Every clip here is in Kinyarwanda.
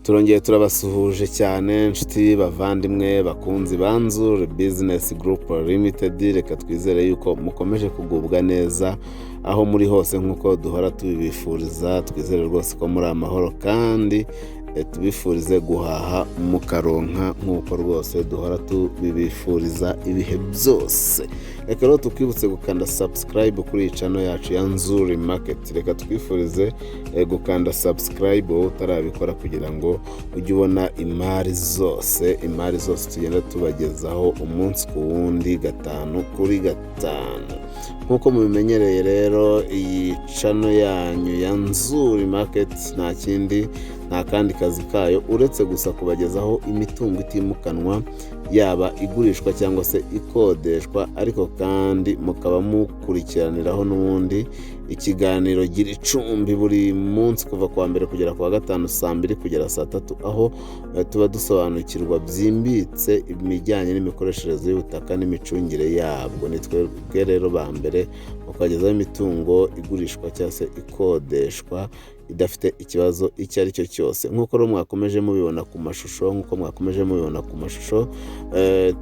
Turongeye turabasuhuje cyane, inshuti, bavandimwe, bakunzi ba Nzuri Business Group Limited. Reka twizere yuko mukomeje kugubwa neza aho muri hose nk'uko duhora tubibifuriza. Twizere rwose ko muri amahoro kandi tubifurize guhaha mukaronka nk'uko rwose duhora tubibifuriza ibihe byose. Reka rero tukwibutse gukanda subscribe kuri iyi channel yacu ya Nzuri Market. Reka twifurize gukanda subscribe wowe utarabikora, kugira ngo ujye ubona imari zose, imari zose tugenda tubagezaho umunsi ku wundi, gatanu kuri gatanu. Nk'uko mubimenyereye rero, iyi channel yanyu ya Nzuri Market nta kindi, nta kandi kazi kayo uretse gusa kubagezaho imitungo itimukanwa, yaba igurishwa cyangwa se ikodeshwa, ariko kandi mukaba mukurikiraniraho n'ubundi ikiganiro Gira Icumbi buri munsi kuva ku wa mbere kugera ku wa gatanu, saa 2 kugera saa 3, aho tuba dusobanukirwa byimbitse ibijyanye n'imikoreshereze y'ubutaka n'imicungire yabwo. Ni twebwe rero ba mbere mu kubagezaho imitungo igurishwa cyangwa se ikodeshwa idafite ikibazo icyo ari cyo cyose. Nk'uko rero mwakomeje mubibona ku mashusho, nk'uko mwakomeje mubibona ku mashusho,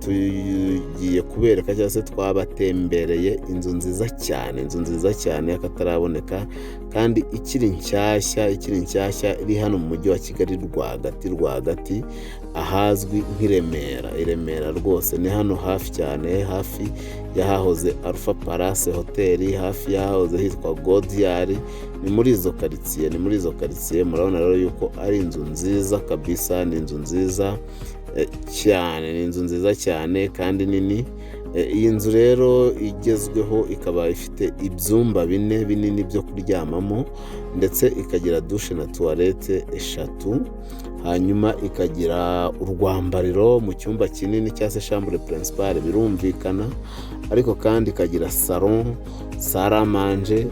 tugiye kubereka cyangwa se twabatembereye inzu nziza cyane, inzu nziza cyane y'akataraboneka kandi ikiri nshyashya, ikiri nshyashya, iri hano mu Mujyi wa Kigali rwagati rwagati, ahazwi nk'i Remera. I Remera rwose ni hano hafi cyane, hafi y'ahahoze Alpha Palace Hoteli, hafi y'ahahoze hitwa Godiyari. Ni muri izo karitsiye, ni muri izo karitsiye. Murabona rero yuko ari inzu nziza kabisa, ni inzu nziza cyane, ni inzu nziza cyane kandi nini. Iyi nzu rero igezweho ikaba ifite ibyumba bine binini byo kuryamamo, ndetse ikagira douche na toilette eshatu, hanyuma ikagira urwambariro mu cyumba kinini cyangwa se chambre principale, birumvikana, ariko kandi ikagira salon, salle à manger,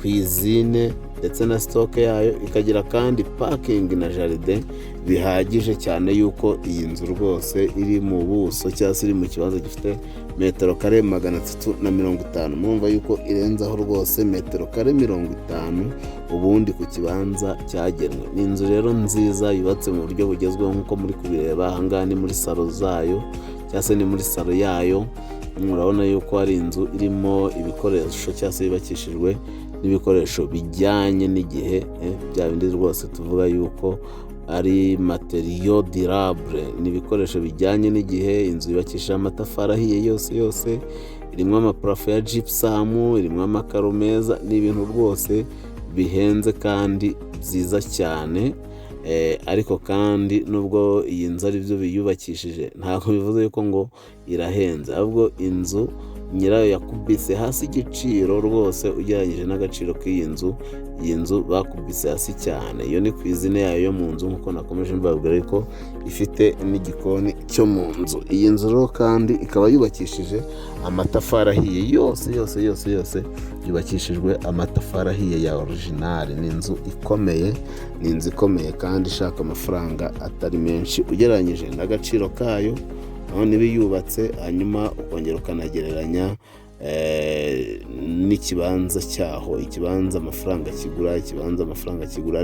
cuisine ndetse na stock yayo, ikagira kandi parking na jardin bihagije cyane, yuko iyi nzu rwose iri mu buso cyangwa se iri mu kibanza gifite metero kare 350. Murumva yuko irenzaho rwose metero kare 50 ubundi ku kibanza cyagenwe. Ni inzu rero nziza yubatse mu buryo bugezweho nk'uko muri kubireba. Ahangaha ni muri salon zayo cyangwa se ni muri salon yayo. Murabona yuko ari inzu irimo ibikoresho cyangwa se yubakishijwe n'ibikoresho bijyanye n'igihe, bya bindi rwose tuvuga yuko ari matériaux durables, ni ibikoresho bijyanye n'igihe. Inzu yubakishije amatafari ahiye yose yose, irimo ama plafond ya gypsum, irimo amakaro meza. Ni ibintu rwose bihenze kandi byiza cyane. Ariko kandi nubwo iyi nzu ari byo biyubakishije, ntabwo bivuze yuko ngo irahenze, ahubwo inzu nyirayo yakubise hasi igiciro rwose. Ugereranyije n'agaciro k'iyi nzu, iyi nzu bakubise hasi cyane. Iyo ni cuisine yayo yo mu nzu, nk'uko nakomeje mbabwira yuko ifite n'igikoni cyo mu nzu. Iyi nzu rero kandi ikaba yubakishije amatafari ahiye yose yose yose yose, yubakishijwe amatafari ahiye ya original. Ni inzu ikomeye, ni inzu ikomeye kandi ishaka amafaranga atari menshi ugereranyije n'agaciro kayo, aho niba yubatse, hanyuma ukongera ukanagereranya n'ikibanza cyaho, ikibanza amafaranga kigura, ikibanza amafaranga kigura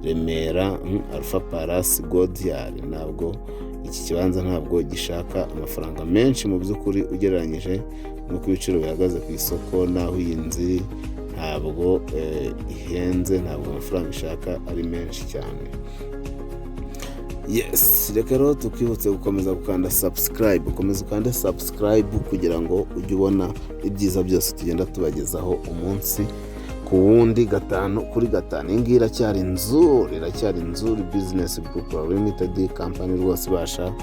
Remera Alpha Palace Godiyari. Ntabwo iki kibanza ntabwo gishaka amafaranga menshi mu by'ukuri, ugereranyije n'uko ibiciro bihagaze ku isoko n'aho iyi nzu iri. Ntabwo ihenze, ntabwo amafaranga ishaka ari menshi cyane. Yes, reka rero tukwibutse gukomeza gukanda subscribe. Ukomeza ukande subscribe kugira ngo ujye ubona ibyiza byose tugenda tubagezaho umunsi ku wundi, gatanu kuri gatanu. Iyi ngiyi iracyari Nzuri, iracyari Nzuri Business Group Limited Company rwose, ibasha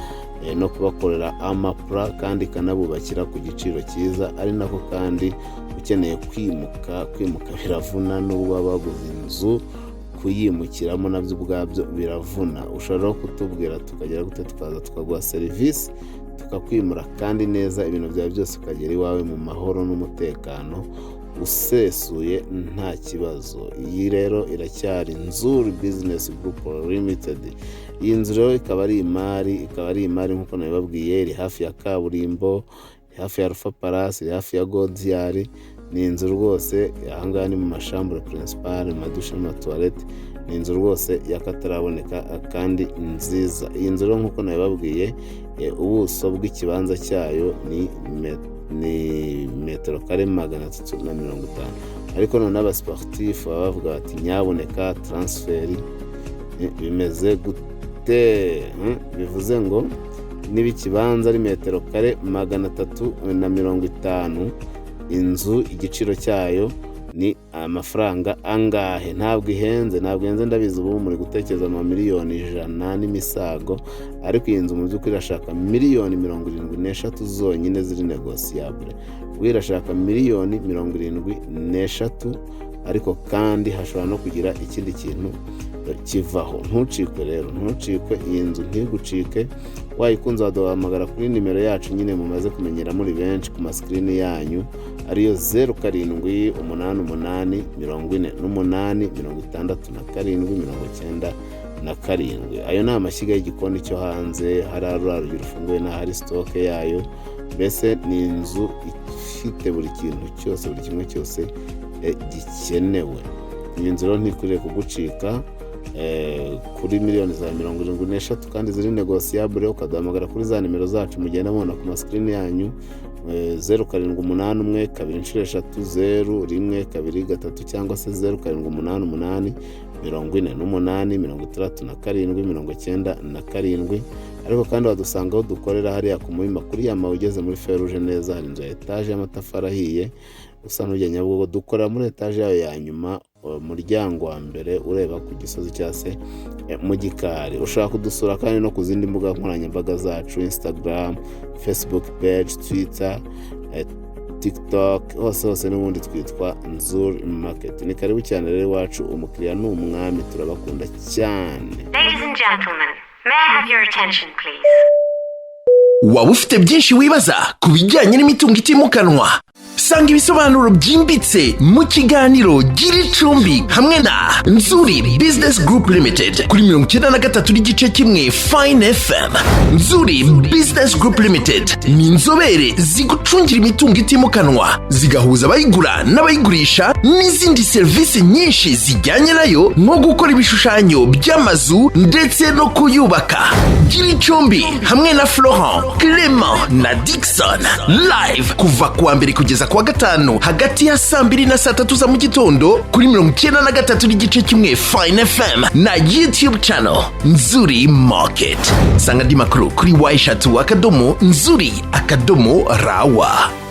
no kubakorera ama plan kandi ikanabubakira ku giciro cyiza. Ari nako kandi ukeneye kwimuka, kwimuka biravuna, n'ubwo waba waguze inzu kuyimukiramo nabyo ubwabyo biravuna. Ushobora no kutubwira tukagera gute, tukaza tukaguha serivisi, tukakwimura kandi neza, ibintu byawe byose ukagera iwawe mu mahoro n'umutekano usesuye, nta kibazo. Iyi rero iracyari Nzuri Business Group Limited. Iyi nzu rero ikaba ari imari, ikaba ari imari nk'uko nabibabwiye. Iri hafi ya kaburimbo, iri hafi ya Alpha Palace, iri hafi ya Godiyari. Ni inzu rwose, ahangaha ni mu ma chambre principale, mu ma douche n'ama toilette. Ni inzu rwose y'akataraboneka kandi nziza. Iyi nzu rero, nk'uko nabibabwiye, ubuso bw'ikibanza cyayo ni metero kare 350. Ariko noneho abasiporutifu baba bavuga bati: "Nyabuneka, transfer bimeze gute?" Bivuze ngo niba ikibanza ari metero kare 350, inzu igiciro cyayo ni amafaranga angahe? Ntabwo ihenze, ntabwo ihenze. Ndabizi, ubu muri gutekereza amamiliyoni 100 n'imisago, ariko iyi nzu mu by'ukuri irashaka miliyoni 73 zonyine ziri négociable. Ubwo irashaka miliyoni 73, ariko kandi hashobora no kugira ikindi kintu kivaho. Ntucikwe rero, ntucikwe, iyi nzu ntigucike. Wayikunze waduhamagara kuri nimero yacu nyine mumaze kumenyera muri benshi ku ma screen yanyu, ariyo 0788 48 67 97. Ayo ni amashyiga y'igikoni cyo hanze, hari ruriya rugi rufunguye n'ahari stock yayo. Mbese ni inzu ifite buri kintu cyose, buri kimwe cyose gikenewe. Iyi nzu rero ntikwiriye kugucika kuri miliyoni za 73 kandi ziri négociable, ukaduhamagara kuri za nimero zacu mugenda mubona ku ma screen yanyu: 0781 2 3 0 1 2 3, cyangwa se 0788 48 67 97. Ariko kandi wadusanga aho dukorera hariya ku Muhima, kuri ya mabuye, ugeze muri feruje neza hari inzu ya etaje y'amatafari ahiye usa n'ujya Nyabugogo. Dukorera muri etaje yayo ya nyuma, umuryango wa mbere ureba ku Gisozi cyangwa se mu gikari. Ushobora kudusura kandi no ku zindi mbuga nkoranyambaga zacu: Instagram, Facebook page, Twitter, TikTok, hose hose n'ubundi twitwa Nzuri Market. Ni karibu cyane rero iwacu, umukiriya ni umwami, turabakunda cyane. Ladies and gentlemen, may I have your attention, please? Waba ufite byinshi wibaza ku bijyanye n'imitungo itimukanwa? Sanga ibisobanuro byimbitse mu kiganiro Gira Icumbi hamwe na Nzuri Business Group Limited kuri 93.1 Fine FM. Nzuri Business Group Limited ni inzobere zigucungira imitungo itimukanwa, zigahuza abayigura n'abayigurisha n'izindi serivisi nyinshi zijyanye nayo, nko gukora ibishushanyo by'amazu ndetse no kuyubaka. Gira Icumbi hamwe na Florent, Clement na Dixon, live kuva kuwa mbere kugeza kuwa gatanu, hagati ya saa 2 na saa 3 za mu gitondo, kuri 93.1 Fine FM na YouTube channel Nzuri Market. Sanga andi makuru kuri w3.nzuri.rw.